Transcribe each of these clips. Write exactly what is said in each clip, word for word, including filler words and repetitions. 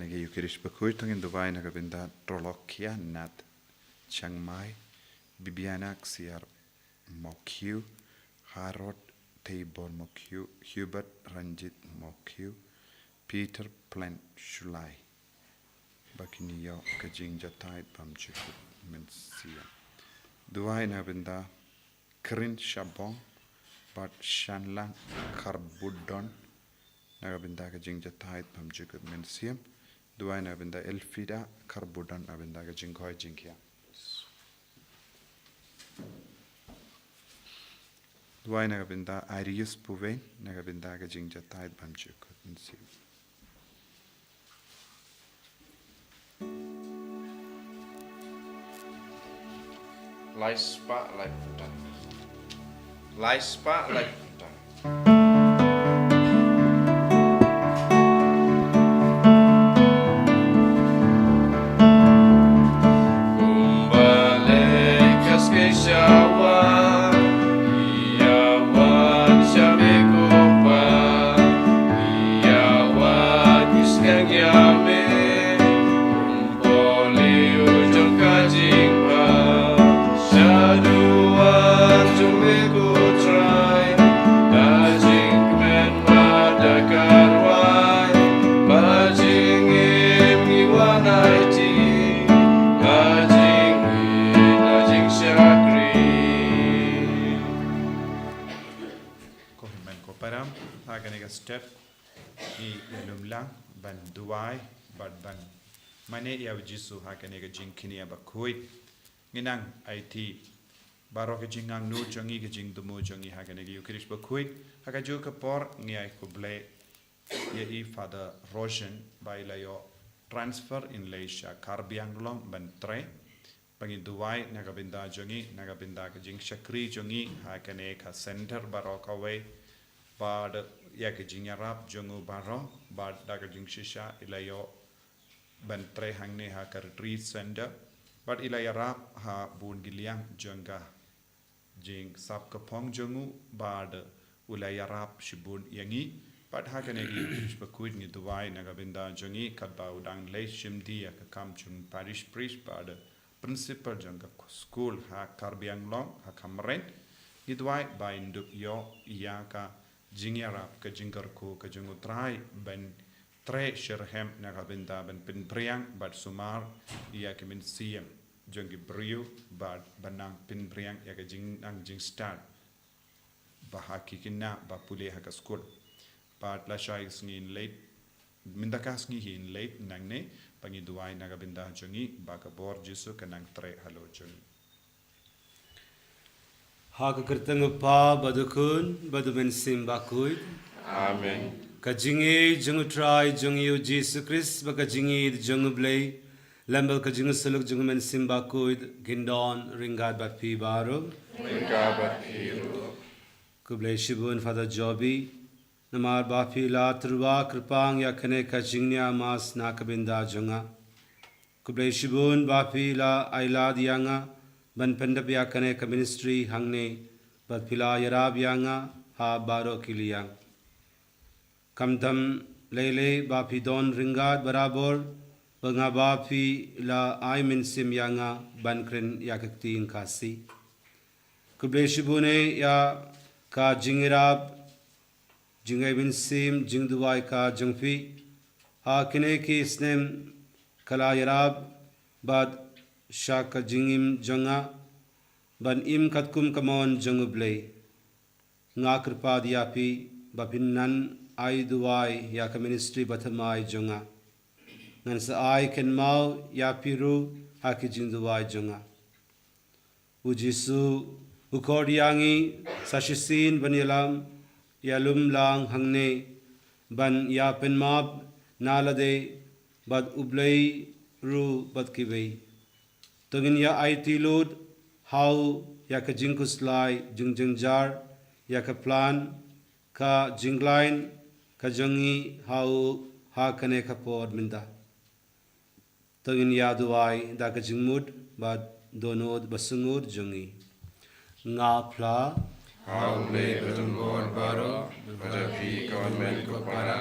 Ngi Eucharist bakhuid, to ngin duwai na ka bynta Trolokia Nat Changmai, Bibiana Ksiar Mokhiu, Harod Teibor Mokhiu, Hubert Ranjit Mokhiu, Peter Plen Shulai. Ba kin ïoh ka jingjahthait bymjukut mynsiem. Duwai na ka bynta Krin Shabong bad Shanlang Karbudon, na ka bynta ka jingjahthait bymjukut mynsiem. Duwai na ka bynta Elfida Karbudon, na ka bynta ka jingkoit jingkhiah. Duwai na ka bynta Arius Puven, na ka bynta ka jingjahthait bymjukut mynsiem. Lai spah lai phew. Lai spah lai phew. Ko hynmen ko para, ha kane ka step ngi ïalum lang ban duwai bad ban mane ïa u Jisu ha kane ka jingkñia bakhuid. Ngi nang aiti baroh ka jingangnud jong ngi, ka jingthmu jong ngi ha kane ka Eucharist bakhuid. Ha kajuh ka por ngi ai khublei ïa i Father Roshan ba i la ïoh transfer in leit sha Karbi Anglong ban trei. Ba ngi duwai na ka bynta jong i, na ka bynta ka jingshakri jong i ha kane ka center baroh kawei, bad ïa ka jingïarap jong u baroh, bad da ka jingshisha i la ïoh ban trei hangne ha ka retreat center, bad i la ïarap ha bun ki liang jong ka jingsap ka phong jong u, bad u la ïarap shibun ïa ngi. Bad ha kane ka Eucharist bakhuid ngi duwai na ka bynta jong i, katba u dang leit shim die ïa ka kam jong parish priest bad principal jong ka school ha Karbi Anglong, ha Kamren. Ngi duwai ba in dup ïoh ïa ka jingïarap, ka jingkyrkhu ka jong u Trai ban trei shitrhem na ka bynta ban pynphriang bad sumar ïa ki mynsiem jong ki briew bad ban nang pynphriang ïa ka jingnang jingstad ba ha ki khynnah ba pule ha ka skul. Bad lashai sngi in leit, mynta ka sngi hi in leit nangne, ba ngi duwai na ka bynta jong i ba ka bor Jisu ka nang trei halor jong i. Ha ka kyrteng u Kpa bad u Khun bad u Mynsiem Bakhuid. Amen. Ka jingïeit jong u Trai jong ngi u Jisu Khrist bad ka jingïeit jong u Blei lem bad ka jingsuluk jong u Mynsiem Bakhuid kin don ryngkat bad phi baroh. Ryngkat bad phi ruh. Khublei shibun Father Jobi, namar ba phi la tyrwa kyrpang ïa kane ka jingnia mass na ka bynta jong nga. Khublei shibun ba phi la ailad ïa nga ban pyndep ïa kane ka ministry hangne, bad phi la ïarap ïa nga ha baroh ki liang. Khamtam lei lei ba phi don ryngkat barabor bad nga, ba phi la ai mynsiem ïa nga ban kren ïa ka ktien Khasi. Khublei shibun eh ïa ka jingïarap, jingai mynsiem, jingduwai ka jong phi ha kine ki snem. Ka la ïarap bad sha ka jingim jong nga ban im katkum ka mon jong u Blei. Nga kyrpad ïa phi ba phin nang ai duwai ïa ka ministry bathymmai jong nga. Ngan sa ai kynmaw ïa phi ruh ha ki jingduwai jong nga. U Jisu u khot ïa ngi sa shisien ban ïalam, ïalum lang hangne, ban ïa pynmap na lade bad u Blei ruh bad kiwei. To ngin ïa aiti lut ha u ïa ka jingkhuslai, jingjynjar, ïa ka plan, ka jingkhlaiñ ka jong ngi ha u ha kane ka por mynta. To ngin ïa duwai da ka jingmut bad dohnud basngur jong ngi. Nga phla ha u Blei Bathymbor baroh, ba da phi, ko hynmen ko para,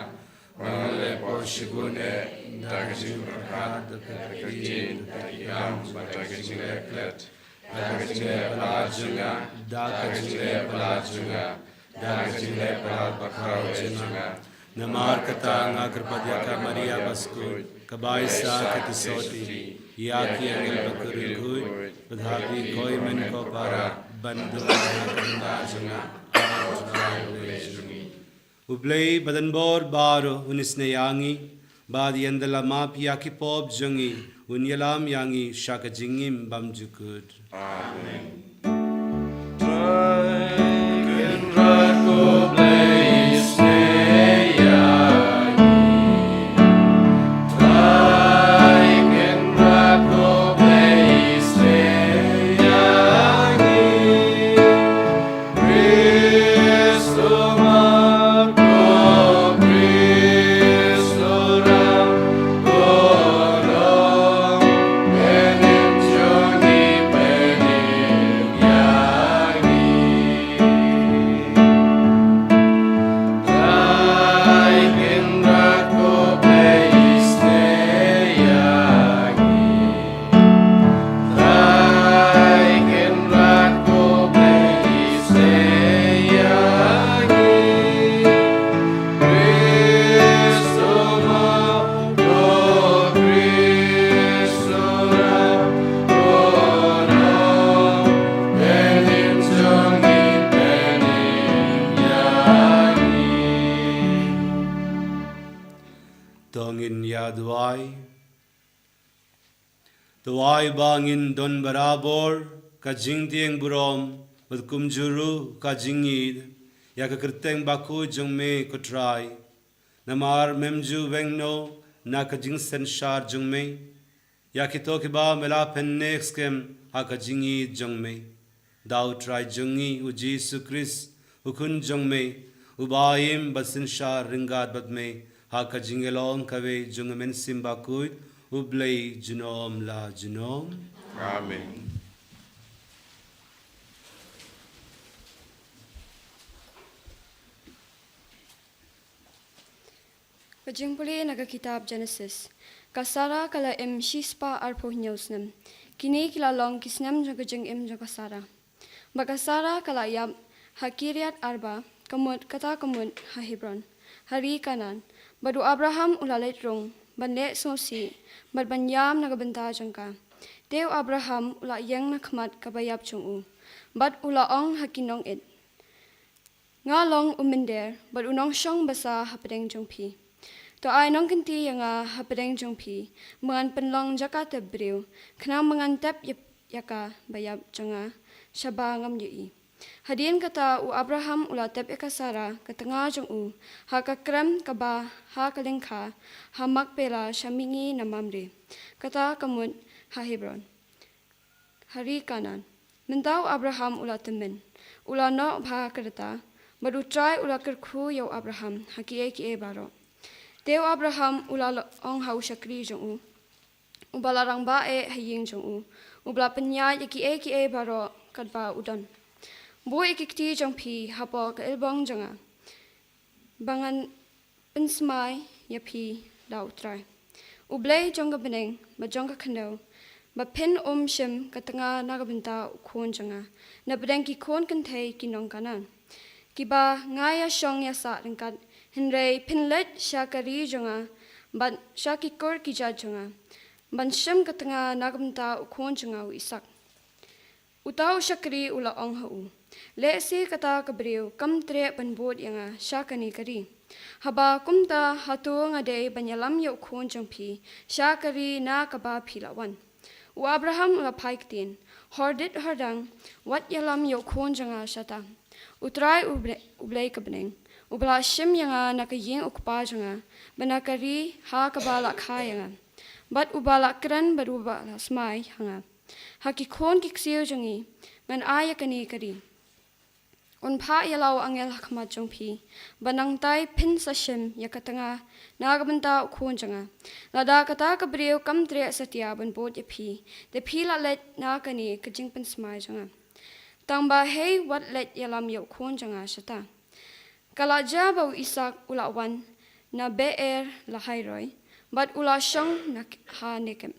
Ba ngan leh por shibun eh da ka jingpyrkhat, da ka ktien, da ka kam, bad da ka jingleh klet, da ka jingleh palat jong nga, da ka jingleh palat jong nga, da ka jingleh palat bakhraw jong nga. Namar kata nga kyrpad ïa ka Maria Baskut, ka Baisa ka Tisoti, ïa ki angel bakhuid, bad ha ki khynnah ko para, ban duh ïa ka bynta jong nga ha U Trai U Blei jong ngi. U Blei badonbor baroh un isynei ïa ngi, bad ïa ngi da la map ïa ki pop jong ngi, un ïalam ïa ngi sha ka jingim bymjukut. Amen. Trai Kynrad ko Blei, isynei ïa ngi. Trai Kynrad ko Blei, isynei ïa ngi. Khrist u map ko, Khrist u ram ko, long, pynim jong ngi, pynim ïa ngi. Trai Kynrad ko Blei, isynei ïa ngi. Trai Kynrad ko Blei, isynei ïa ngi. Khrist u map ko, Khrist u ram ko, long, pynim jong ngi, pynim ïa ngi. To ngin ïa duwai. To ai ba ngin don barabor ka jingtieng burom, bad kumjuh ruh ka jingïeid ïa ka kyrteng bakhuid jong me, ko Trai. Namar mem ju weng noh na ka jingsynshar jong me ïa kito kiba me la pynneh skhem ha ka jingïeid jong me. Da U Trai jong ngi U Jisu Khrist, U Khun jong me, uba im bad synshar ryngkat bad me ha ka jingïalong kawei jong U Mynsiem Bakhuid, U Blei junom la junom. Amen. Ka jingpule na ka kitab Genesis. Ka Sara ka la im shispah arphew hynñiew snem. Kine ki la long ki snem jong ka jingim jong ka Sara. Bad ka Sara ka la ïap ha Kiriath Arba, ka mut kata ka mut ha Hebron, ha ri Kanaan. Bad u Abraham u la leit rung ban leh sngewsih bad ban ïam na ka bynta jong ka. Te u Abraham u la ïeng na khmat kaba ïap jong u, bad u la ong ha ki nongïeit, Nga long u mynder bad u nongshong basa hapdeng jong phi. To ai nongkynti ïa nga hapdeng jong phi, ba ngan pynlong jaka tep briew, khnang ba ngan tep ïa, ïa ka ba ïap jong nga, shaba ngam ïohi. Hadien kata u Abraham u la tep ïa ka Sara ka tnga jong u ha ka krem kaba ha ka lyngkha ha Makpela sha mihngi na Mamre, kata ka mut ha Hebron, ha ri Kanaan. Mynta u Abraham u la tymmen, u la noh bha ka rta, bad u Trai u la kyrkhu ïa u Abraham ha kiei kiei baroh. Te u Abraham u la ong ha u shakri jong u, uba la rangbah eh ha ïing jong u, uba la pynïaid ïa kiei kiei baroh katba u don, Buh ïa ki kti jong phi hapoh ka ilbong jong nga, ba ngan pynsmai ïa phi da u Trai, U Blei jong ka bneng bad jong ka khyndew, ba phin ym shim ka tnga na ka bynta u khun jong nga napdeng ki khun kynthei ki nong Kanaan, kiba nga ïashong ïasah ryngkat, hynrei phin leit sha ka ri jong nga bad sha ki kur ki jait jong nga, ban shim ka tnga na ka bynta u khun jong nga u Isaak. Uta u shakri u la ong ha u, Lehse kata ka briew kam treh ban bud ïa nga sha kane ka ri. Haba kumta, hato nga dei ban ïalam ïa u khun jong phi sha ka ri na kaba phi la wan? U Abraham u la phai ktien, Hordit hordang, wat ïalam ïa u khun jong nga shata. U Trai U Ble-, U Blei ka bneng, uba la shim ïa nga na ka ïing u kpa jong nga, bad na ka ri ha kaba la kha ïa nga, bad uba la kren bad uba la smai ha nga, Ha ki khun ki ksiew jong ngi ngan ai ïa kane ka ri. Un phah ïa la u angel ha khmat jong phi, ba nangtai phin sa shim ïa ka tnga na ka bynta u khun jong nga. Lada kata ka briew kam treh satia ban bud ïa phi, te phi la leit na kane ka jingpynsmai jong nga. Tang ba hei wat leit ïalam ïa u khun jong nga shata. Ka la jia ba u Isaak u la wan na Beer Lahai-roi, bad u la shong na ha Nekem.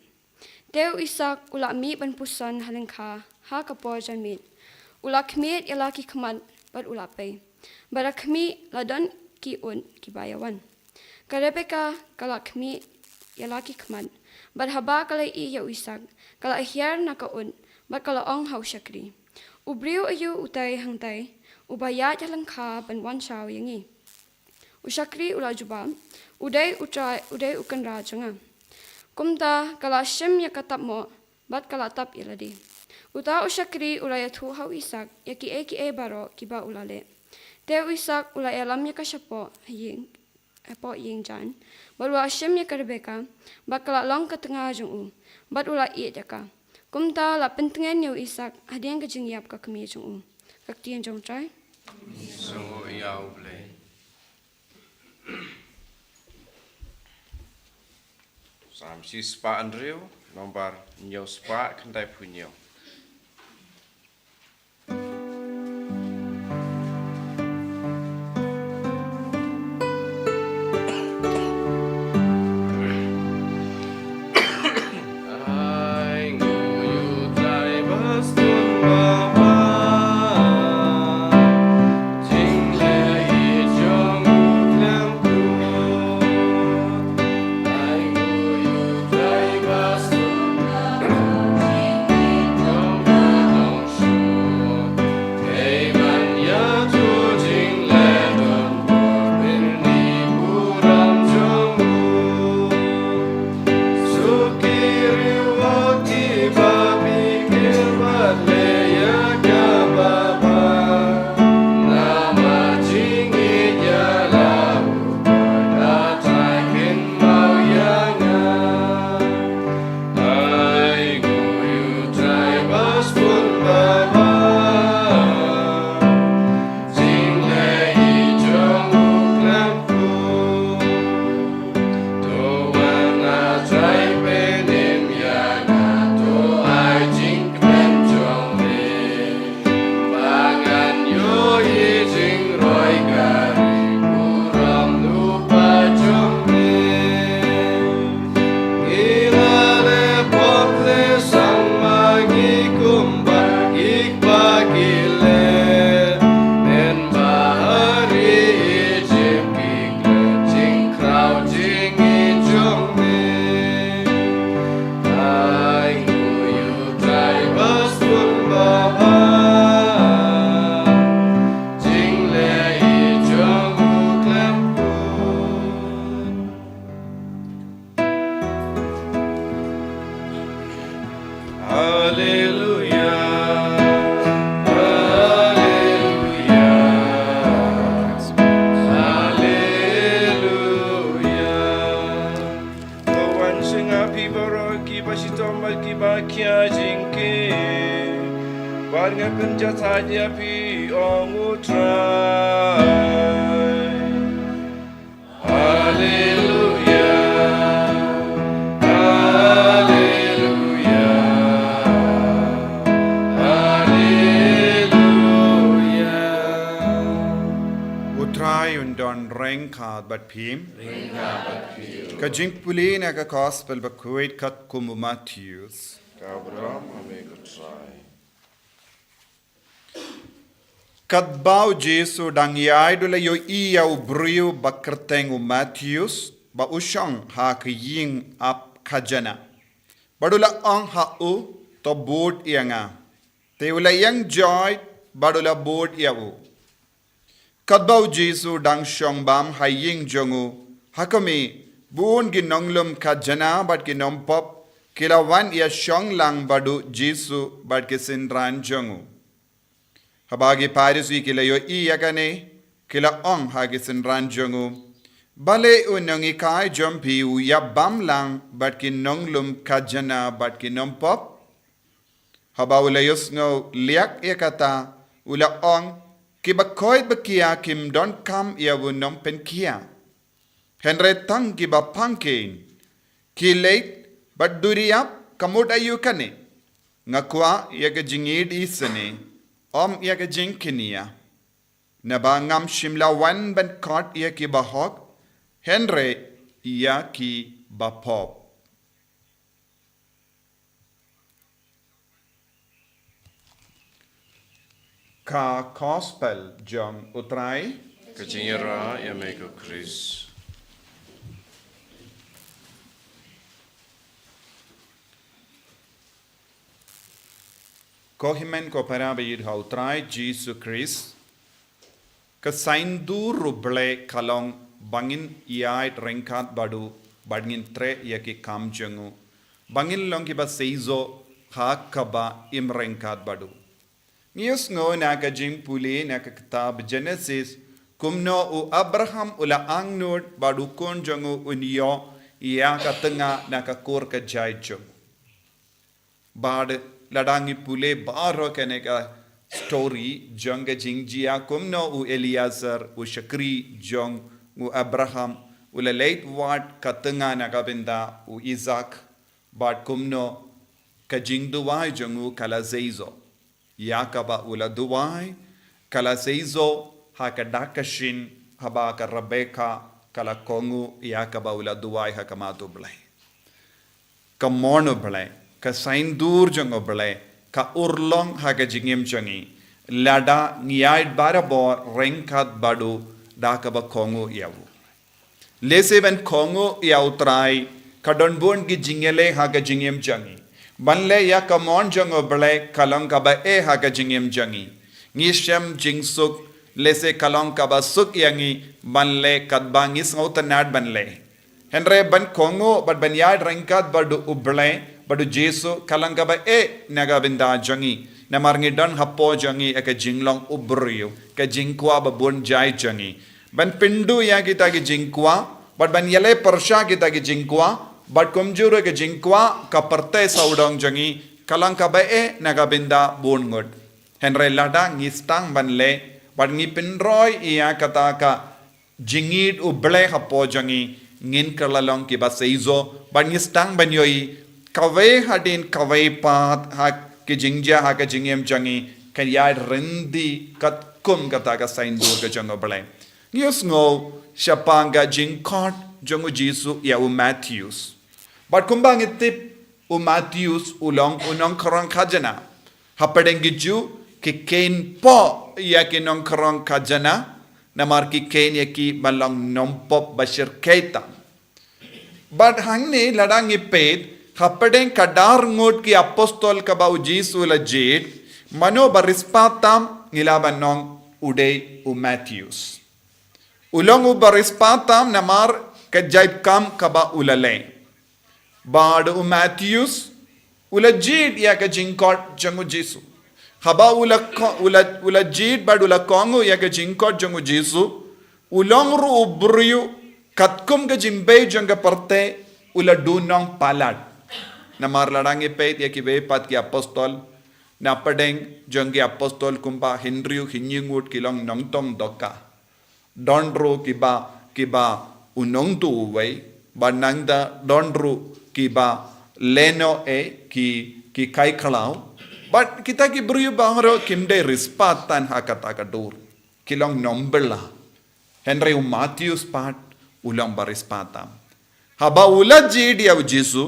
Te u Isaak u la mih ban puson ha lyngkha ha ka por janmiet. U la khmih ïa la ki khmat bad u la pei. Bad ha khmih la don ki ut kiba ïawan. Ka Rebeka ka la khmih ïa la ki khmat. Bad haba ka la ïohi ïa u Isaak, ka la hiar na ka ut, bad ka la ong ha u shakri, "U briew aïu utai hangtai, uba ïaid ha lyngkha ban wan shaw ïa ngi?" U shakri u la jubab, "U dei u trai, u dei u kynrad jong nga." Kumta ka la shim ïa ka tapmoh, bad ka la tap ïa lade. Uta u shakri u la ïathuh ha u Isaak ïa kiei kiei baroh kiba u la leh. Te u Isaak u la ïalam ïa ka shapoh ha ïing, hapoh ïing Jan, bad u la shim ïa ka Rebeka, bad ka la long ka tnga jong u, bad u la ïeit ïa ka. Kumta la pyntngen ïa u Isaak hadien ka jingïap ka kmie jong u. Ka ktien jong u Trai. Sngewbha ïa U Blei. Salm shispah hynriew, nombar hynñiew spah khyndai phew hynñiew. Haleluya, haleluya, haleluya. To wan sha nga phi baroh kiba shitom bad kiba khia jingkit, bad ngan pynjahthait ïa phi, ong U Trai. Haleluya, haleluya, haleluya. U Trai un don ryngkat bad phi. Ryngkat bad phi. Ka jingpule na ka Gospel bakhuid katkum u Mathaios. Ka burom ha me ko Trai. Katba u Jisu dang ïaid u la ïohi ïa u briew ba kyrteng u Mathaios, ba u shong ha ka ïing ap khajana. Bad u la ong ha u, to bud ïa nga. Te u la ïeng joit, bad u la bud ïa u. Katba u Jisu dang shong bam ha ïing jong u, ha khmih, bun ki nonglum khajana bad ki nongpop ki la wan ïashong lang bad u Jisu bad ki synran jong u. Haba ki Pharisi ki la ïohi ïa kane, ki la ong ha ki synran jong u, balei u nonghikai jong phi u ïap bam lang bad ki nonglum khajana bad ki nongpop? Haba u la ïohsngew liak ïa kata, u la ong, kiba koit ba khia kim donkam ïa u nongpynkhia, hynrei tang kiba pang kein. Khie leit bad duh ïap, ka mut aïu kane? Nga kwah ïa ka jingïeit isynei, ym ïa ka jingkñia. Naba ngam shym la wan ban khot ïa kiba hok, Hynrei ïa ki bapop. Ka Gospel jong U Trai. Ka jingïarap ïa me ko Khrist. Ko hynmen ko para ba ïeit ha U Trai Jisu Khrist. Ka saiñdur U Blei ka long ba ngin ïaid ryngkat bad u, bad ngin treh ïa ki kam jong u, ba ngin long kiba seisoh ha kaba im ryngkat bad u. Ngi ïohsngew na ka jingpule na ka kitab Genesis, kumno u Abraham u la angnud bad u khun jong u un ïoh ïa ka tnga na ka kur ka jait jong u. Bad lada ngi pule baroh kane ka story jong ka jingjia kumno u Eliezer u shakri jong u Abraham u la leit wad ka tnga na ka bynta u Isaak, bad kumno ka jingduwai jong u ka la seisoh. Ïa kaba u la duwai ka la seisoh ha ka dak ka shin, haba ka Rebeka ka la kohnguh ïa kaba u la duwai ha khmat U Blei. Ka mon U Blei, ka saiñdur jong U Blei ka urlong ha ka jingim jong ngi, lada ngi ïaid barabor ryngkat bad u da kaba kohnguh ïa u. Lehse ban kohnguh ïa U Trai ka don bun ki jingïaleh ha ka jingim jong ngi. Ban leh ïa ka mon jong U Blei ka long kaba eh ha ka jingim jong ngi. Ngi shem jingsuk, lehse ka long kaba suk ïa ngi ban leh katba ngi sngewtynnad ban leh. Hynrei ban kohnguh bad ban ïaid ryngkat bad U Blei, bad U Jisu ka long kaba eh na ka bynta jong ngi. Namar ngi don hapoh jong ngi ïa ka jinglong u briew, ka jingkwah ba bun jait jong ngi. Ban pynduh ïa kita ki jingkwah, bad ban ïaleh pyrshah kita ki jingkwah, bad kumjuh ruh ka jingkwah ka pyrthei sawdong jong ngi, ka long kaba eh na ka bynta bun ngut. Hynrei lada ngi sdang ban leh, bad ngi pynroi ïa kata ka jingïeit U Blei hapoh jong ngi, ngin kylla long kiba seisoh, bad ngi sdang ban ïohi kawei hadien kawei pat ha ki jingjia ha ka jingim jong ngi, kan ïaid ryndih katkum kata ka saiñdur ka jong U Blei. Ngi ïohsngew shaphang ka jingkhot jong U Jisu ïa u Matheus. Bad kumba ngi tip, u Matheus u long u nongkhrong khajna. Hapdeng ki Jiw ki kheiñ pop ïa ki nongkhrong khajna, namar ki kheiñ ïa ki ba long nongpop ba shyrkhei tam. Bad hangne lada ngi peit, hapdeng ka dar ngut ki apostol kaba U Jisu u la jied, mano ba riewspah tam? Ngi lah ban ong u dei u Matheus. U long uba riewspah tam namar ka jait kam kaba u la leh. Bad u Matheus u la jied ïa ka jingkhot jong U Jisu. Haba u la ko-, u la, u la jied bad u la kohnguh ïa ka jingkhot jong U Jisu, u long ruh u briew katkum ka jingbei jong ka pyrthei, u la duh nongpalat. Namar lada ngi peit ïa kiwei pat ki apostol, na pdeng jong ki apostol kumba hynriew hynñiew ngut ki long nongtong dohkha. Don ruh kiba, kiba u nongduh uwei, bad nangta don ruh kiba lehnoh eh ki, ki kai khlaw. Bad kita ki briew baroh kim dei riewspah tan ha kata ka dur. Ki long nongbylla. Hynrei u Matheus pat u long ba riewspah tam. Haba u la jied ïa U Jisu,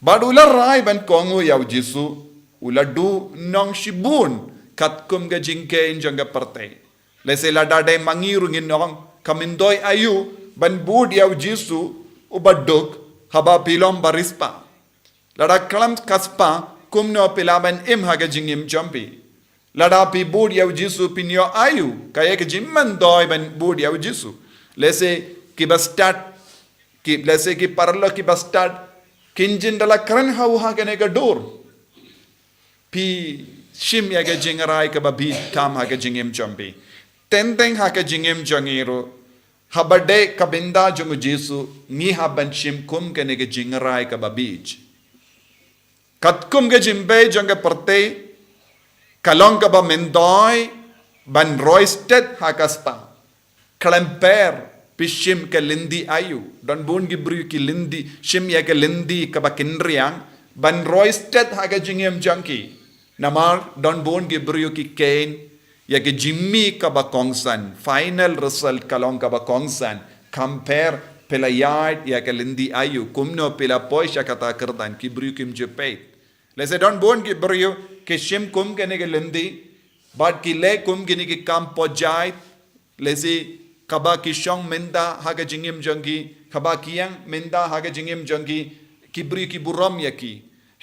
bad u la rai ban kohnguh ïa U Jisu, u la duh nongshibun katkum ka jingkheiñ jong ka pyrthei. Lehse lada dei ma ngi ruh ngin ong, ka myntoi aïu ban bud ïa U Jisu uba duk, haba phi long ba riewspah. Lada khlem ka spah, kumno phi lah ban im ha ka jingim jong phi? Lada phi bud ïa U Jisu phin ïoh aïu? Kaei ka jingmyntoi ban bud ïa U Jisu? Lehse kiba stad, ki, lehse ki paralok kiba stad kin jin da la kren ha u ha kane ka dur. Phi shim ïa ka jingrai kaba bieit tam ha ka jingim jong phi. Teng teng ha ka jingim jong ngi ruh, haba dei ka bynta jong U Jisu, ngi hap ban shim kum kane ka jingrai kaba bieit. Katkum ka jingbei jong ka pyrthei, ka long kaba myntoi ban roi stet ha ka spah. Khlem pher, phi shim ka lynti aïu? Don bun ki briew ki lynti, shim ïa ka lynti kaba kynriang ban roi stet ha ka jingim jong ki. Namar don bun ki briew ki kheiñ ïa ka jingmih kaba kongsan, final result ka long kaba kongsan, khlem pher Phi la ïaid ïa ka lynti aïu, kumno phi la poi sha kata ka kyrdan, ki briew kim ju peit. Lehse don bun ki briew ki shim kum kane ka lynti, bad ki leh kum kine ki kam pyrshah, lehse kaba ki shong mynta ha ka jingim jong ki, kaba ki ïeng mynta ha ka jingim jong ki, ki briew ki burom ïa ki.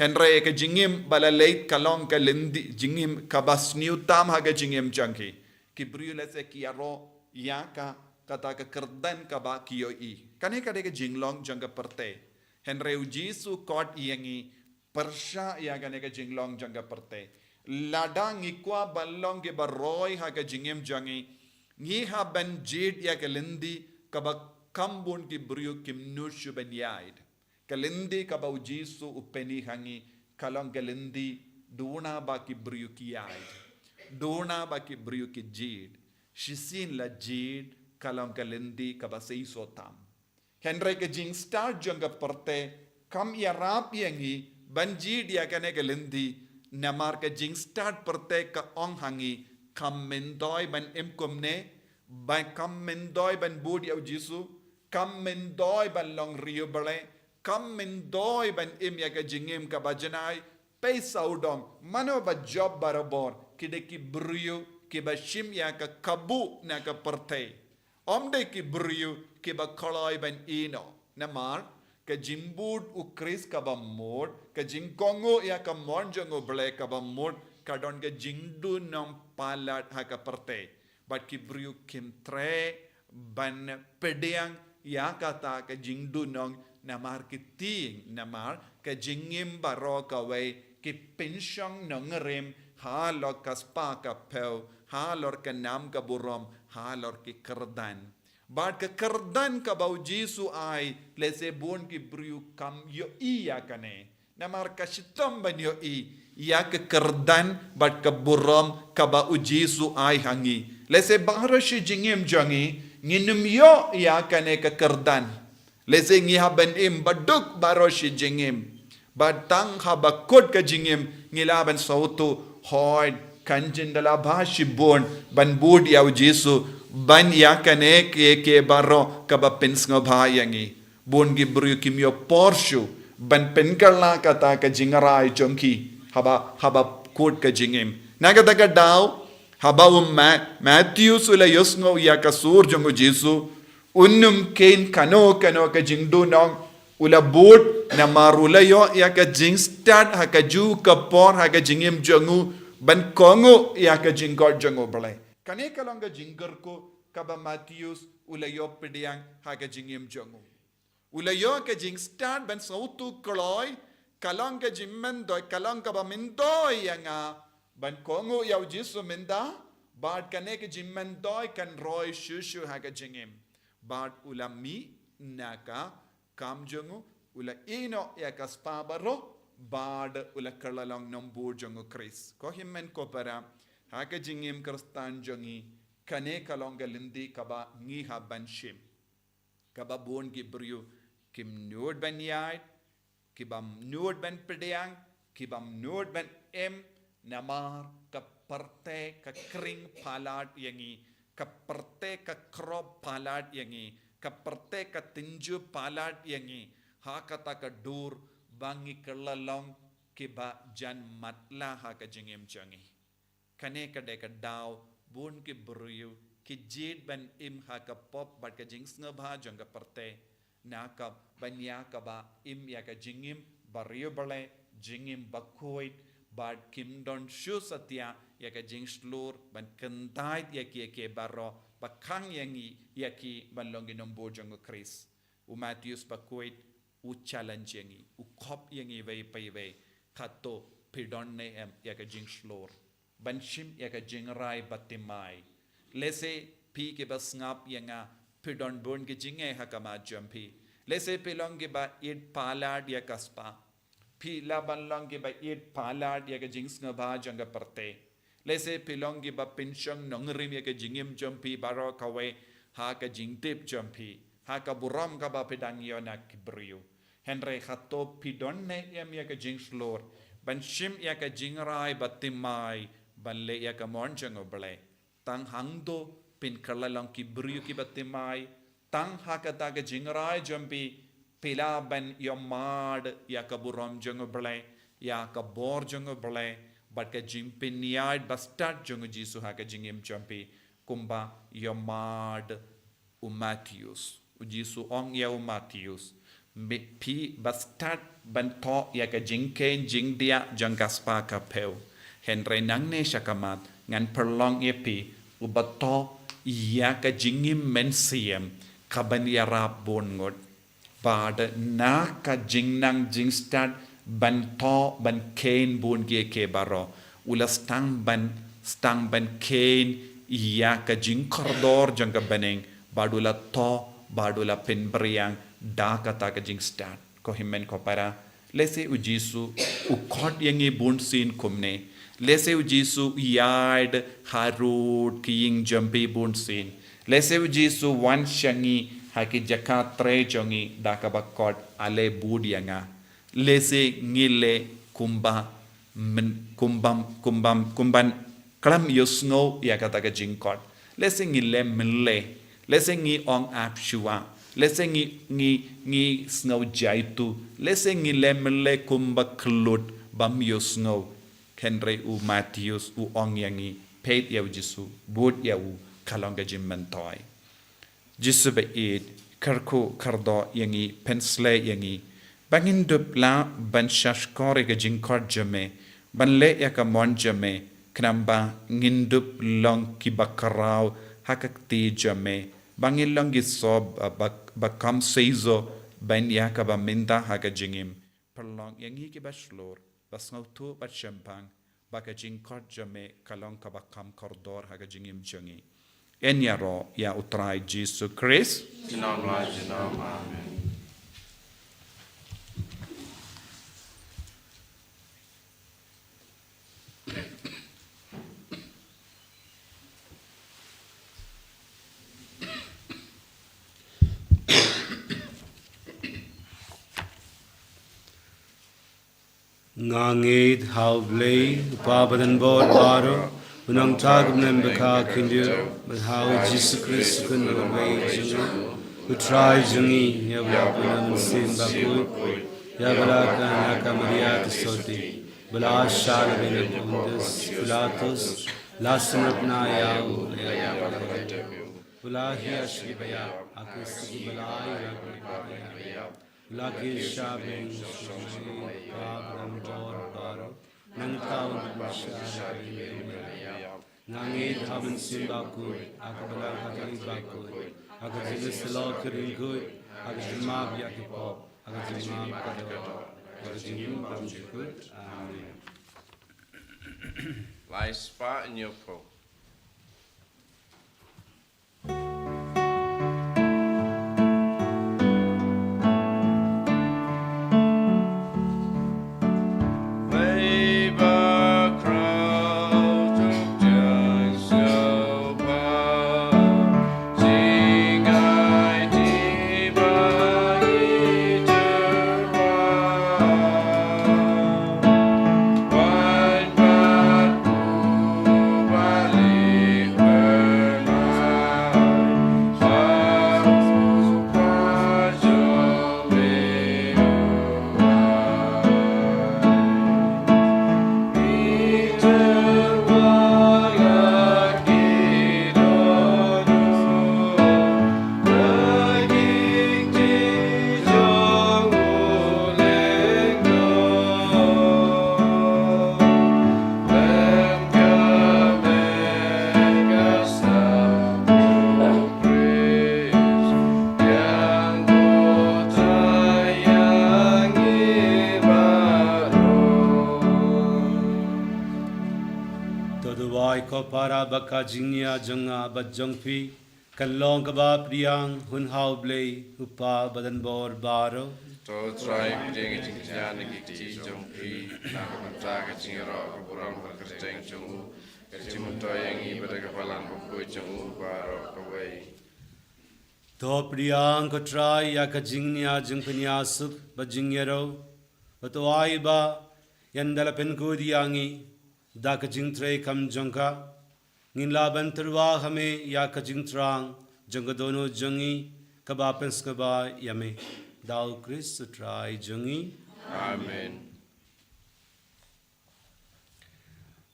Hynrei ka jingim ba la leit ka long ka lynti jingim kaba sniew tam ha ka jingim jong ki. Ki briew lehse ki ïaroh ïa ka, kata ka kyrdan kaba ki ïohi. Kane ka dei ka jinglong jong ka pyrthei. Hynrei U Jisu u khot ïa ngi pyrshah ïa kane ka jinglong jong ka pyrthei. Lada ngi kwah ban long kiba roi ha ka jingim jong ngi, ngi hap ban jied ïa ka lynti kaba kam bun ki briew kim nud shuh ban ïaid. Ka lynti kaba U Jisu u pyni ha ngi ka long ka lynti duna ba ki briew ki ïaid, duna ba ki briew ki jied. Shisien la jied ka long ka lynti kaba seisoh tam. Hynrei ka jingstad jong ka pyrthei kam ïarap ïa ngi ban jied ïa kane ka lynti, namar ka jingstad pyrthei ka ong ha ngi, kam myntoi ban im kumne, ba kam myntoi ban bud ïa U Jisu, kam myntoi ban long riewblei, kam myntoi ban im ïa ka jingim kaba janai. Phi sawdong, mano ba jop barabor, ki dei ki briew kiba shim ïa ka kabu na ka pyrthei. Ym dei ki briew kiba kloi ban ïehnoh. Namar ka jingbud U Khrist kaba mut, ka jingkohnguh ïa ka mon jong U Blei kaba mut, ka don ka jingduhnong palat ha ka pyrthei. Bad ki briew kim treh ban pdiang ïa kata ka jingduhnong, namar ki tieng, namar ka jingim baroh kawei ki pynshong nongrim halor ka spah ka phew, halor ka nam ka burom, halor ki kyrdan. Bad ka kyrdan kaba U Jisu ai, lehse bun ki briew kam ïohi ïa kane. Namar ka shitom ban ïohi ïa ka kyrdan bad ka burom kaba U Jisu ai ha ngi. Lehse baroh shi jingim jong ngi, ngin ym ïoh ïa kane ka kyrdan. Lehse ngi hap ban im baduk baroh shi jingim. Bad tang haba kut ka jingim, ngi lah ban sngewthuh, hooid, kan jin da lah ba shibun ban bud ïa U Jisu, ban ïa kane ka, ka baroh kaba pynsngewbha ïa ngi. Bun ki briew kim ïoh por shuh ban pynkylla kata ka jingrai jong ki haba, haba kut ka jingim. Na kata ka daw, haba u Ma-, Matheus u la ïohsngew ïa ka sur jong U Jisu, un ym kheiñ kano kano ka jingduhnong, u la bud, namar u la ïoh ïa ka jingstad ha kajuh ka por ha ka jingim jong u, ban kohnguh ïa ka jingkhot jong U Blei. Kane ka long ka jingkyrkhu kaba Matheus u la ïoh pdiang ha ka jingim jong u. U la ïoh ka jingstad ban sngewthuh kloi, ka long ka jingmyntoi, ka long kaba myntoi ïa nga ban kohnguh ïa U Jisu mynta, bad kane ka jingmyntoi kan roi shuh shuh ha ka jingim. Bad u la mih na ka kam jong u, u la ïehnoh ïa ka spah baroh, bad u la kylla long nongbud jong U Khrist. Ko hynmen ko para, ha ka jingim Khristan jong ngi, kane ka long ka lynti kaba ngi hap ban shim. Kaba bun ki briew kim nud ban ïaid, kibym nud ban pdiang, kibym nud ban im, namar ka pyrthei ka khring palat ïa ngi, ka pyrthei ka khroh palat ïa ngi, ka pyrthei ka tynjuh palat ïa ngi, ha kata ka dur ba ngi kylla long kiba jan matlah ha ka jingim jong ngi. Kane ka dei ka daw bun ki briew ki jied ban im ha ka pop bad ka jingsngewbha jong ka pyrthei, na ka ban ïa kaba im ïa ka jingim ba riewblei, jingim ba khuid, bad kim don shuh satia ïa ka jingshlur ban kyntait ïa ki, ïa ki baroh, ba khang ïa ngi, ïa ki ban long ki nongbud jong U Khrist. U Matheus ba khuid u challenge ïa ngi, u khop ïa ngi iwei pa iwei. Kato phi don ne em ïa ka jingshlur ban shim ïa ka jingrai ba thymmai? Lehse phi kiba sngap ïa nga, phi don bun ki jingeh ha khmat jong phi. Lehse phi long kiba ïeit palat ïa ka spah. Phi lah ban long kiba ïeit palat ïa ka jingsngewbha jong ka pyrthei. Lehse phi long kiba pynshong nongrim ïa ka jingim jong phi baroh kawei ha ka jingtip jong phi, ha ka burom kaba phi dang ïoh na ki briew. Hynrei kato phi don ne em ïa ka jingshlur ban shim ïa ka jingrai ba thymmai, ban leh ïa ka mon jong U Blei? Tang hangto phin kylla long ki briew kiba thymmai, Tang ha kata ka jingrai jong phi, phi lah ban ïohmad ïa ka burom jong U Blei, ïa ka bor jong U Blei, bad ka jingpynïaid bastad jong U Jisu ha ka jingim jong phi, kumba ïohmad u Matheus. U Jisu ong ïa u Matheus, "Me phi bastad ban thoh ïa ka jingkheiñ jingdiah jong ka spah ka phew. Hynrei nangne sha khmat ngan pynlong ïa phi uba thoh ïa ka jingim mynsiem kaban ïarap bun ngut." Bad na ka jingnang jingstad ban thoh ban kheiñ bun kiei kiei baroh, u la sdang ban, sdang ban kheiñ ïa ka jingkordor jong ka bneng, bad u la thoh, bad u la pynbriang da kata ka jingstad. Ko hynmen ko para, lehse U Jisu u khot ïa ngi bunsien kumne. Lehse U Jisu u ïaid harud ki ïing jong phi bunsien. Lehse U Jisu u wan sha ngi ha ki jaka trei jong ngi da kaba khot, "Ale bud ïa nga." Lehse ngi leh kumba men, kumbam, kumbam, kumban khlem ïohsngew ïa kata ka jingkhot. Lehse ngi leh mynlei. Lehse ngi ong ap shuwa. Lehse ngi, ngi, ngi sngew jaitu. Lehse ngi leh mynlei kumba khlut bym ïohsngew. Hynrei u Matheus u ong ïa ngi, peit ïa U Jisu, bud ïa u, ka long ka jingmyntoi. Jisu ba ïeit, kyrkhu kyrdoh ïa ngi, pynshlei ïa ngi ba ngin dup lah ban shahshkor ïa ka jingkhot jong me, ban leh ïa ka mon jong me, khnang ba ngin dup long kiba khraw ha ka kti jong me, ba ngin long ki sop ba, ba, ba kham seisoh ban ïa kaba mynta ha ka jingim. Pynlong ïa ngi kiba shlur ba sngewthuh bad shemphang ba ka jingkhot jong me ka long kaba kham kordor ha ka jingim jong ngi. Yn ïaroh ïa U Trai Jisu Khrist. Junom la junom. Amen. Nga ngeit ha U Blei, U Kpa badonbor baroh, U Nongthaw Khyndai, bad ha U Jisu Khrist, U Khun uba ïeit jong U Trai jong ngi, ïa uba la pynlong mynsiem bakhuid, ïa uba la kha na ka Maria ka sotti, ba la shah na bynta u Pontius Pilatus, la sngap na ïa u, la ïap, la ïap, la ïap, la hiar sha ki baïap, ha ka sngi ba lai, la kynduh na ki baïap. La kiew sha bneng, sha U Kpa badonbor baroh, nangta un pynshai ïa ki briew. Nga ngeit ha u Mynsiem Bakhuid, ha ka Balang Katholik bakhuid, ha ka jingïasyllok ki riewkhuid, ha ka jingmap ïa ki pop, ha ka jingmap kaba doh, ha ka jingim bymjukut. Amen. Lai spah hynñiew phew. To duwai ko para ba ka jingïa jong nga bad jong phi kan long kaba pdiang hun ha U Blei U Kpa badonbor baroh. To Trai pdiang ïa ka jingkñia na ki kti jong phi, na ka bynta ka jingïaroh ka burom ka kyrteng jong u, ka jingmyntoi ïa ngi bad ka Balang Bakhuid jong u baroh kawei. To pdiang ko Trai ïa ka jingkñia jingpynïasuk bad jingïaroh, bad to ai ba ynda la pynkhuid ïa ngi da ka jingtrei kam jong ka, ngin lah ban tyrwa ha me ïa ka jingthrang jong ka dohnud jong ngi, kaba pynsngewbha ïa me da u Khrist u Trai jong ngi. Amen.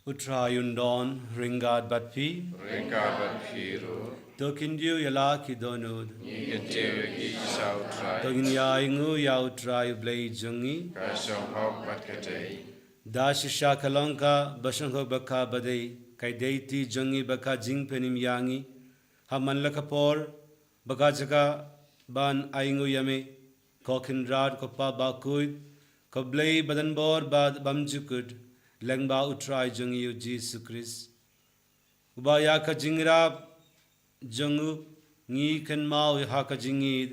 U Trai un don ryngkat bad phi. Ryngkat bad phi ruh. To khyndiat ïa la ki dohnud. Ngi kyntiew ïa phi, sa u Trai. To ngin ïa ainguh ïa u Trai u Blei jong ngi. Ka shong hok bad ka dei. Da shisha ka long kaba shong hok bad kaba dei, ka dei ti jong ngi bad ka jingpynim ïa ngi. Ha man la ka por, bad ka jaka ban ainguh ïa me, ko Kynrad, ko Papa bakhuid, ko Blei badonbor bad bymjukut, lyngba u Trai jong ngi u Jisu Khrist. Uba ïa ka jingïarap jong u ngi kynmaw ha ka jingïeid,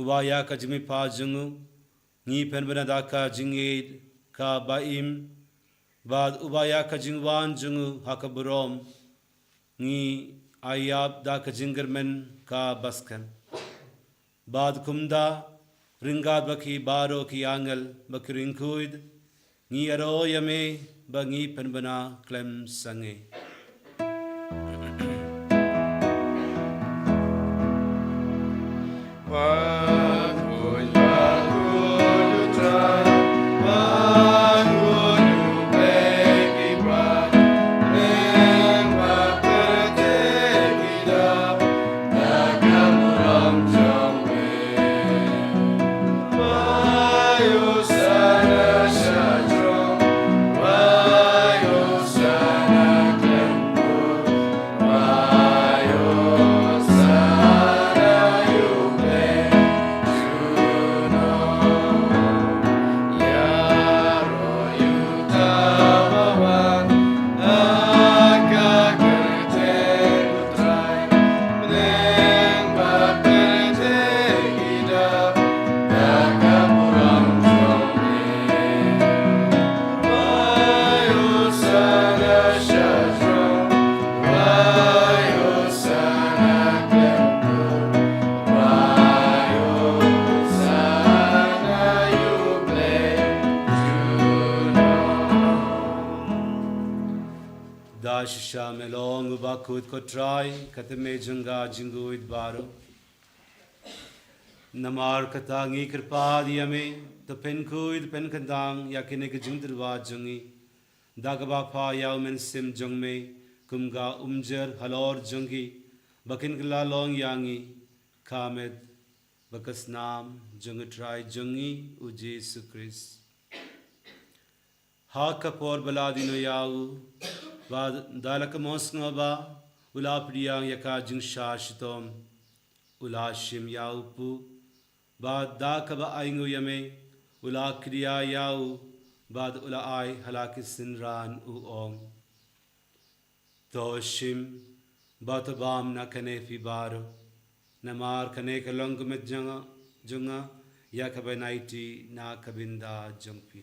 uba ïa ka jingmihpat jong u ngi pynbna da ka jingïeid kaba im, bad uba ïa ka jingwan jong u ha ka burom ngi ïap da ka jingkyrmen kaba skhem. Bad kumta, ryngkat bad ki baroh ki angel bad ki riewkhuid, ngi ïaroh ïa me bad ngi pynbna khlem sangeh. Da shisha me long uba kut, ko Trai, ka tymmen jong ka jingkhuid baroh. Namar kata ngi kyrpad ïa me, to pynkhuid pynkhyndang ïa kine ki jingtyrwa jong ngi, da kaba phah ïa u Mynsiem jong me kum ka umjer halor jong ki, ba kin kylla long ïa ngi ka met bad ka snam jong u Trai jong ngi u Jisu Khrist. Ha ka por ba la die noh ïa u, bad da la ka mon sngewbha u la pdiang ïa ka jingshah shitom, u la shim ïa u puh, bad da kaba ainguh ïa me u la khriat ïa u, bad u la ai ha la ki synran, u ong: To shim bad to bam na kane phi baroh, namar kane ka long ka met jong nga, jong nga ïa kaba ïaid na ka bynta jong phi.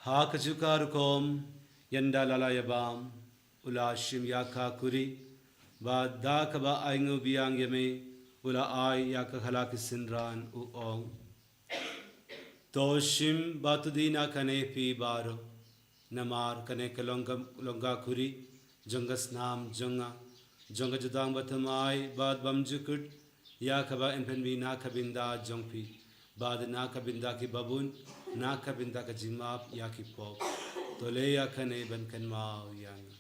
Ha kajuh ka rukom, ynda la la ïabam, u la shim ïa ka khuri, bad da kaba ainguh biang ïa me u la ai ïa ka ha la ki synran, u ong: To shim bad to die na kane phi baroh, namar kane ka long ka, long ka khuri jong ka snam jong nga, jong ka jutang bathymmai bad bymjukut, ïa kaba yn pynmih na ka bynta jong phi bad na ka bynta ki babun, na ka bynta ka jingmap ïa ki pop. To leh ïa kane ban kynmaw ïa nga.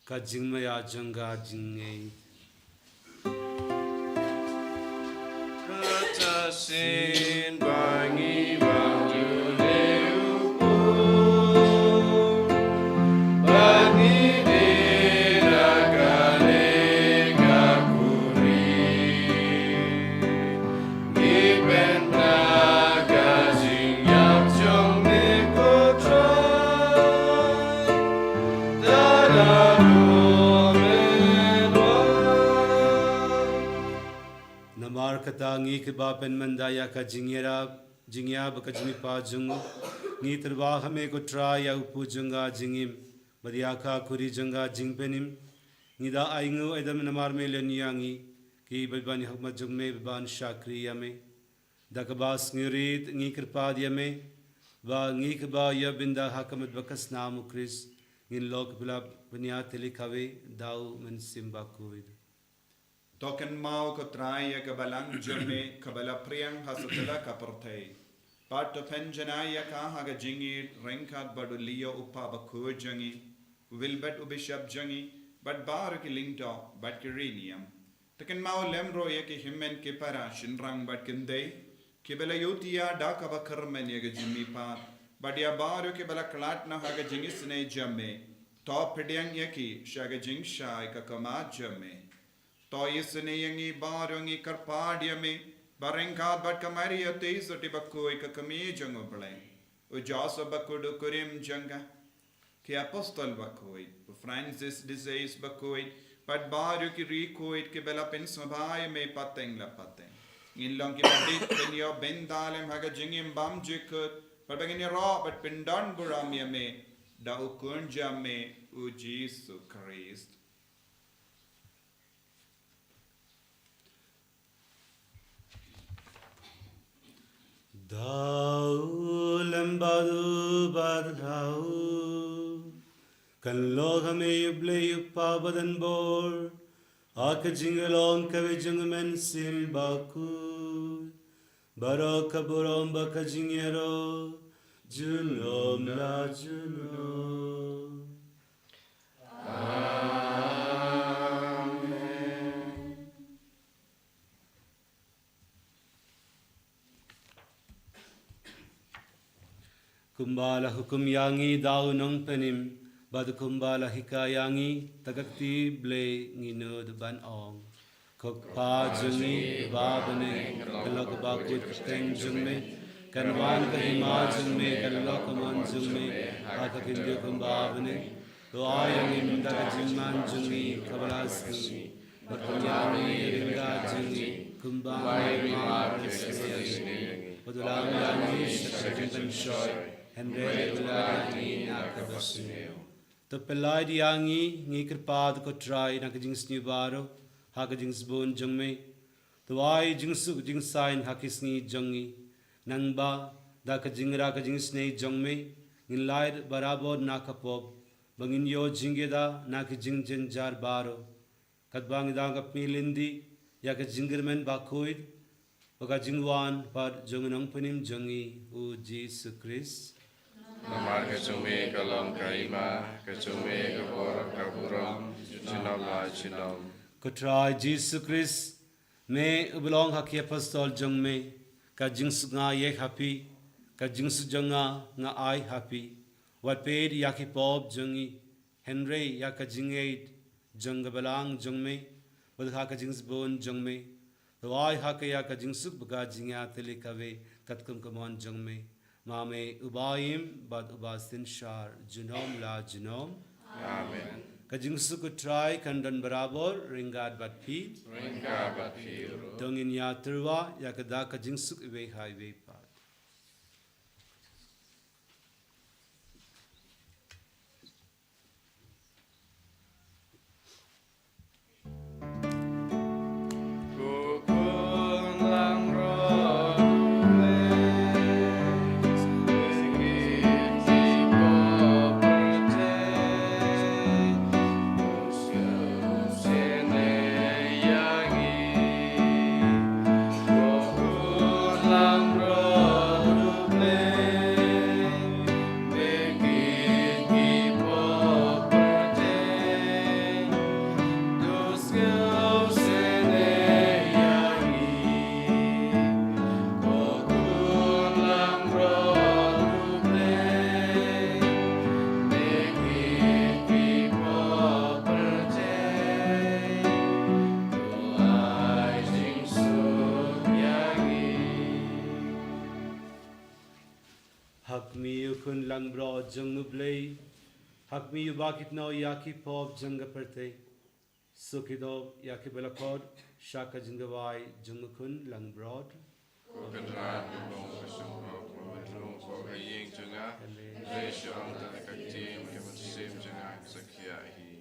Ka jingmaïa jong ka jingngeit. Kata shisien ba ngi wan jubor, ba ngi die na kane ka khuri, ngi pynbna ka jingïap jong me, ko Trai. Namar kata ngi kiba pynmynta ïa ka jingïarap, jingïap bad ka jingmihpat jong u, ngi tyrwa ha me, ko Trai, ïa u puh jong ka jingim bad ïa ka khuri jong ka jingpynim. Ngi da ainguh, ai da namar me leh ïa ngi kiba wan ha khmat jong me ban shakri ïa me. Da kaba sngewrit ngi kyrpad ïa me ba ngi kiba ïa bynta ha ka met bad ka snam u Khrist ngin long kiba la pynïatylli kawei da u Mynsiem Bakhuid. To kynmaw ko Trai ïa ka balang jong me kaba la phriang ha satlak ka pyrthei. Bad to pynjanai ïa ka ha ka jingïeit ryngkat bad u Leo u Papa bakhuid jong ngi, u Wilbert u Bishop jong ngi, bad baroh ki lyngdoh bad ki riewniam. To kynmaw lem ruh ïa ki hynmen ki para shynrang bad kynthei kiba la ïohi ïa da kaba kyrmen ïa ka jingmihpat, bad ïa baroh kiba la khlad na ha ka jingisynei jong me. To pdiang ïa ki sha ka jingshai ka khmat jong me. To isynei ïa ngi baroh ngi kyrpad ïa me, ba ryngkat bad ka Maria Theisotti bakhuid ka kmie jong u Blei, u Joseph bakhuid u kurim jong ka, ki apostol bakhuid, u Francis de Sales bakhuid, bad baroh ki riewkhuid kiba la pynsngewbha ïa me pateng la pateng. Ngin long kiba dei ban ïoh bynta lem ha ka jingim bymjukut, bad ba ngin ïaroh bad pyndonburom ïa me da u Khun jong me u Jisu Khrist. Da u lem bad u bad ha u, kan long ha me u Blei u Kpa badonbor, ha ka jinglong kawei jong u Mynsiem Bakhuid, baroh ka burom bad ka jingïaroh junom la junom. Amen. Kumba la hukum ïa ngi da u Nongpynim, bad kumba la hikai ïa ngi da ka kti Blei, ngi nud ban ong: Ko Kpa jong ngi ba ha bneng, kan long ka bakhuid ka kyrteng jong me, kan wan ka hima jong me, kan long ka mon jong me ha ka khyndiat kumba ha bneng. To ai ïa ngi mynta ka jingman jong ngi kaba la sngi, bad to ïa ngi ïa ka jong ngi kumba ngi ai ïa ki ba la ïa ngi, bad to lam ïa ngi sha ka jingpynshoi, hynrei to ïa ngi na kaba sniew. To pyllait ïa ngi, ngi kyrpad ko Trai, na ka jingsniew baroh ha ka jingsbun jong me. To ai jingsuk jingsaiñ ha ki sngi jong ngi, nangba da ka jingra ka jingisynei jong me ngin lait barabor na ka pop, ba ngin ïoh jingïada na ki jingjynjar baroh, katba ngi dang ïapyllait ïa ka jingkyrmen bakhuid bad ka jingwan pat jong u Nongpynim jong ngi u Jisu Khrist. Namar ka jong me ka long ka hima, ka jong me ka bor, ka burom junom la junom. Ko Trai Jisu Khrist, me uba la ong ha ki apostol jong me: Ka jingsuk nga ïa ha phi, ka jingsuk jong nga nga ai ha phi. Wat peit ïa ki pop jong ngi, hynrei ïa ka jingïeit jong ka balang jong me, bad ha ka jingsbun jong me, to ai ha ka ïa ka jingsuk bad ka jingïatylli kawei katkum ka mon jong me. Ma me uba im bad uba synshar junom la junom. Amen. Ka jingsuk u Trai kan don barabor ryngkat bad phi. Ryngkat bad phi ruh. To ngin ïatyrwa ïa ka da ka jingsuk iwei ha iwei pat. Ha khmih u Khun langbrot jong u Blei, ha khmih u ba kit noh ïa ki pop jong ka pyrthei. Suk ïa ki ba la khot sha ka jingduwai jong u Khun langbrot. Ko Kynrad, ïa ka jingduwai ka ïing jong nga, hynrei shu ong tang ka ktien, ka mynsiem jong nga kan sa khia hi.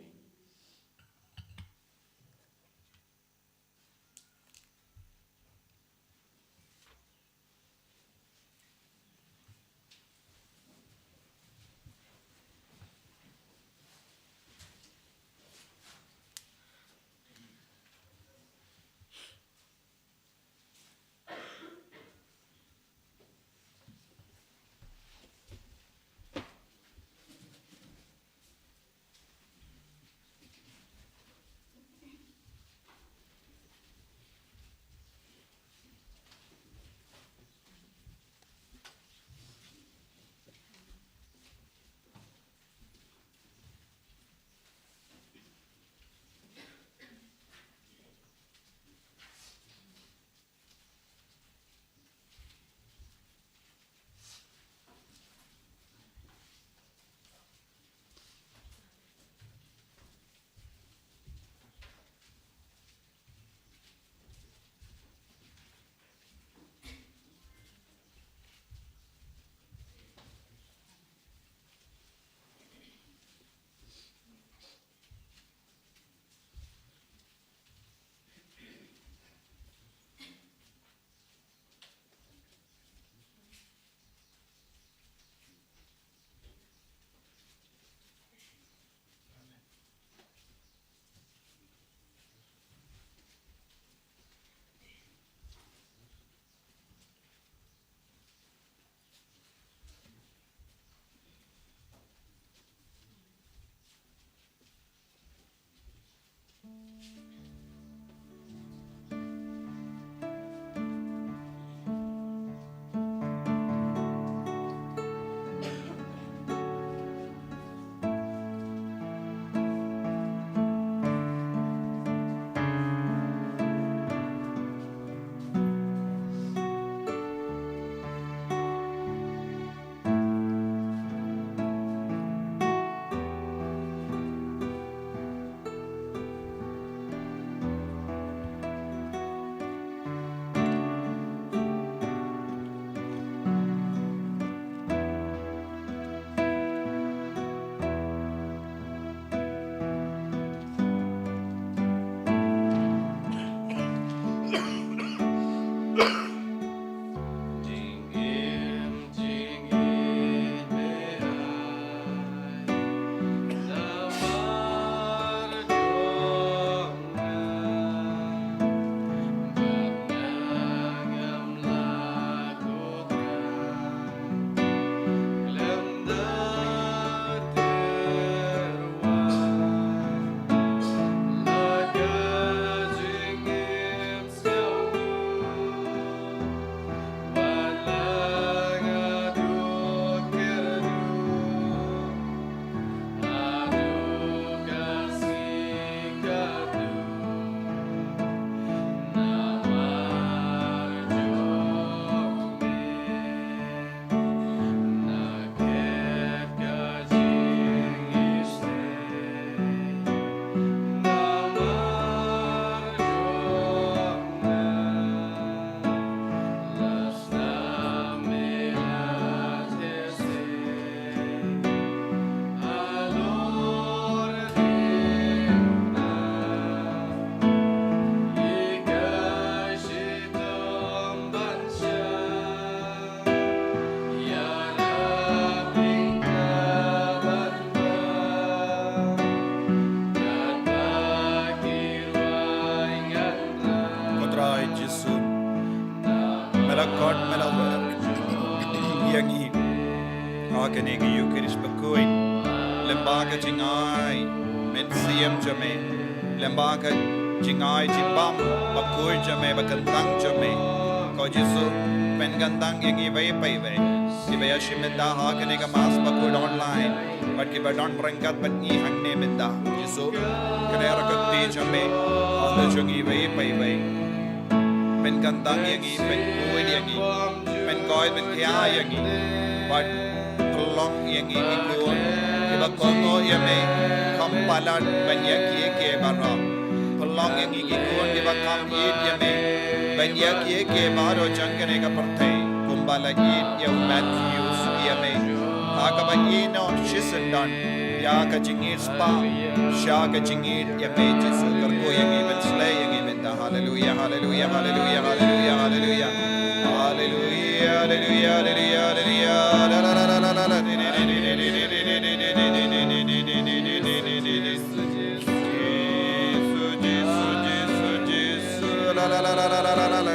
Kong, me la wer ïa ngi ha kane ka Ïukharist bakhuid, lyngba ka jingai mynsiem jong me, lyngba ka jingai jingbam bakhuid jong me, ba kyntang jong me. Ko Jisu, pynkyntang ïa ngi iwei pa iwei kiba ïashim bynta ha kane ka Mass bakhuid online, bad kiba don ryngkat bad ngi hangne mynta. Jisu, kane ka kti jong me, ka long jong ngi iwei pa iwei. Pynkyntang ïa ngi, pynkhuid ïa ngi, pynkoit pynkhiah ïa ngi, bad pynlong ïa ngi ki khun kiba kohnguh ïa me, kham palat ban ïa kiei kiei baroh. Pynlong ïa ngi ki khun kiba kham ïeit ïa me ban ïa kiei kiei baroh jong kane ka pyrthei, kumba la ïeit ïa u Matthew ïa me. Ha kaba ïehnoh shisyndon ïa ka jingïeit spah sha ka jingïeit ïa me, Jisu. Kyrkhu ïa ngi, pynsleh ïa ngi mynta. Haleluia, haleluia, haleluia, haleluia, haleluia. Haleluia, haleluia, haleluia, haleluia. La, la, la, la, la, la, la. Jisu, Jisu, Jisu, Jisu. La, la, la, la, la, la, la, la.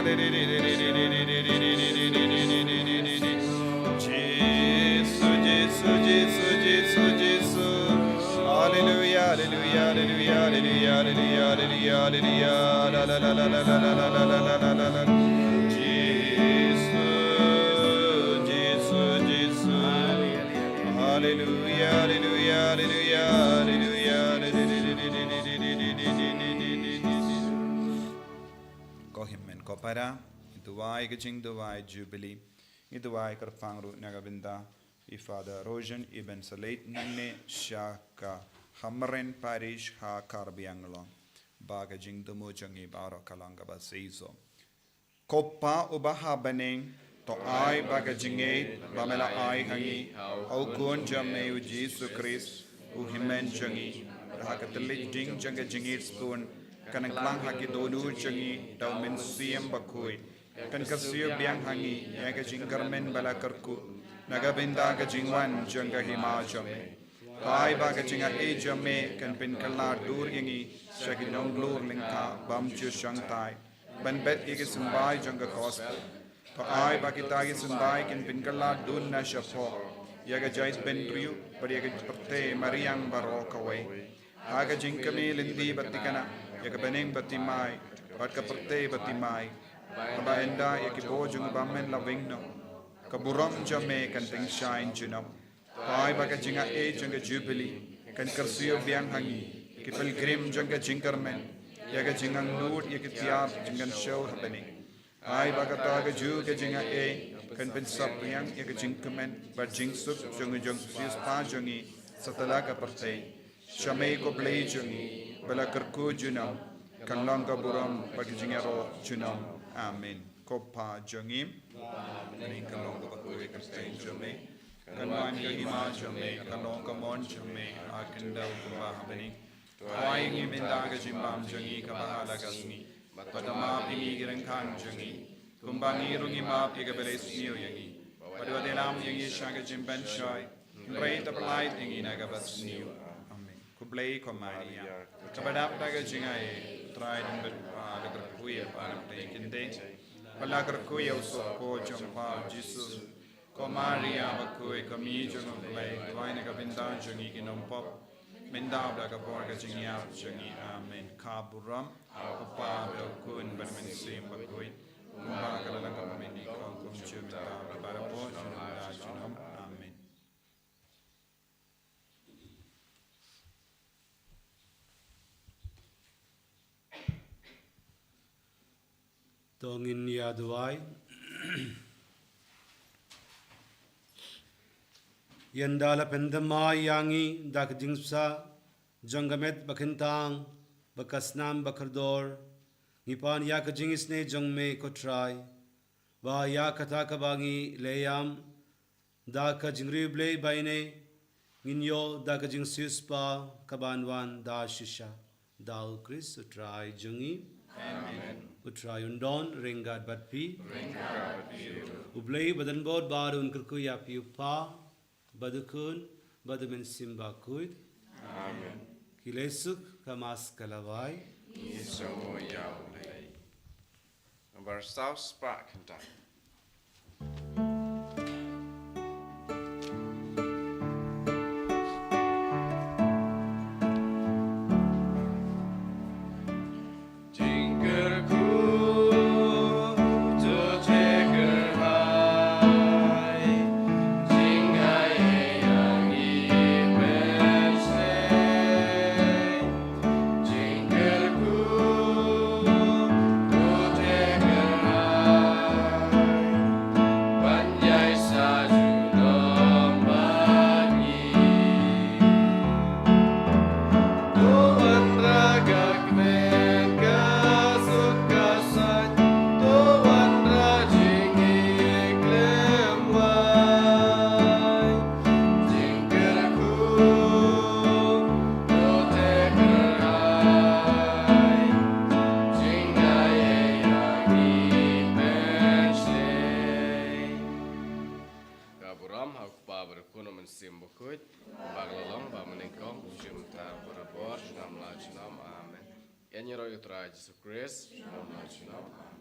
Jisu, Jisu, Jisu, Jisu, Jisu. Haleluia, haleluia, haleluia, haleluia, haleluia, haleluia. La, la, la, la. Jisu, Jisu, Jisu. Haleluia, haleluia, haleluia, haleluia. Ko hynmen ko para, ngi duwai ka jingduwai Jubilee. Ngi duwai kyrpang ruh na ka bynta i Father Rojan iban sa leit nangne sha ka Hamren Parish ha Karbi Anglong, ba ka jingthmu jong ngi baroh ka long kaba seisoh. Ko Pa uba ha bneng, to ai ba ka jingngeit ba me la ai ha ngi ha u Khun jong me u Jisu Khrist, u Hynmen jong ngi, ha ka tlot ding jong ka jingngeit-spun, kan nang klang ha ki dohnud jong ngi da u Mynsiem Bakhuid, kan kyrsiew biang ha ngi ïa ka jingkyrmen ba la kyrkhu na ka bynta ka jingwan jong ka Hima jong me. To ai ba ka jingaiei jong me kan pynkylla dur ïa ngi sha ki nonglor lyngkha bym ju shongthait ban bet ïa ki symbai jong ka Gospel. To ai ba kita ki symbai kin pynkylla duna shapoh ïa ka jaitbynriew bad ïa ka pyrthei mariang baroh kawei, ha ka jingkmie lynti bad thikna ïa ka bneng bad thymmai bad ka pyrthei bad thymmai, kaba ynda ïa ki bor jong u bymman la weng noh, ka burom jong me kan tyngshaiñ junom. To ai ba ka jingaiei jong ka Jubilee kan kyrsiew biang ha ngi, ki pilgrim jong ka jingkyrmen, ïa ka jingangnud ïa ki tiar jingkynshew ha bneng. Ai ba kata kajuh ka jingaiei kan pynsaphriang ïa ka jingkmen bad jingsuk jong u Jisu Khrist, Pa jong ngi, satlak ka pyrthei. Sha me ko Blei jong ngi, ba la kyrkhu junom, kan long ka burom bad ka jingïaroh junom. Amen. Ko Pa jong ngi, bneng kan long kaba khuid ïa ka kyrteng jong me, kan wan ka hima jong me, kan long ka mon jong me ha ka khyndew kumba ha bneng. To ai ïa ngi mynta ka jingbam jong ngi kaba ha la ka sngi. Bad to map ïa ngi ki ryngkang jong ngi, kumba ngi ruh ngi map ïa kiba leh sniew ïa ngi. Bad wat ïalam ïa ngi sha ka jingpynshoi, hynrei to pyllait ïa ngi na kaba sniew. Amen. Khublei ko Maria, kaba dap da ka jingaiei, U Trai u don bad pha, la kyrkhu ïa pha na pdeng ki kynthei, bad la kyrkhu ïa u soh jong pha u Jisu. Ko Maria bakhuid, ko Mei jong U Blei, duwai na ka bynta jong ngi ki nongpop, mynta bad ha ka por ka jingïap jong ngi. Amen. Ka burom ha u Kpa bad ha u Khun bad ha u Mynsiem Bakhuid, kumba ka la long ha kaba mynta, kumjuh mynta, bad ha ka por jong ngi. Amen. To ngin ïa duwai. Ynda la pynthymmai ïa ngi da ka jingpynsah jong ka met ba kyntang bad ka snam ba kordor, ngi pan ïa ka jingisynei jong me ko Trai, ba ïa kata kaba ngi la ïam da ka jingriewblei ba ïa ngi ngin ïoh da ka jingsiewspah kaban wan da shisha, da U Khrist U Trai jong ngi. Amen. U Trai un don ryngkat bad phi. Ryngkat bad phi ruh. U Blei badonbor baroh un kyrkhu ïa phi, u Kpa bad u Khun bad u Mynsiem Bakhuid. Amen. Ki leh suk, ka Mass ka la wai. Ngi sngewnguh ïa U Blei. Nambar saw spah khyndai. Ka burom ha u Kpa bad u Khun bad u Mynsiem Bakhuid, ba ka la long bad mynnyngkong, mynta bad barabor, junom la junom. Amen. Ïaroh ïa u Trai Jisu Khrist, junom la junom.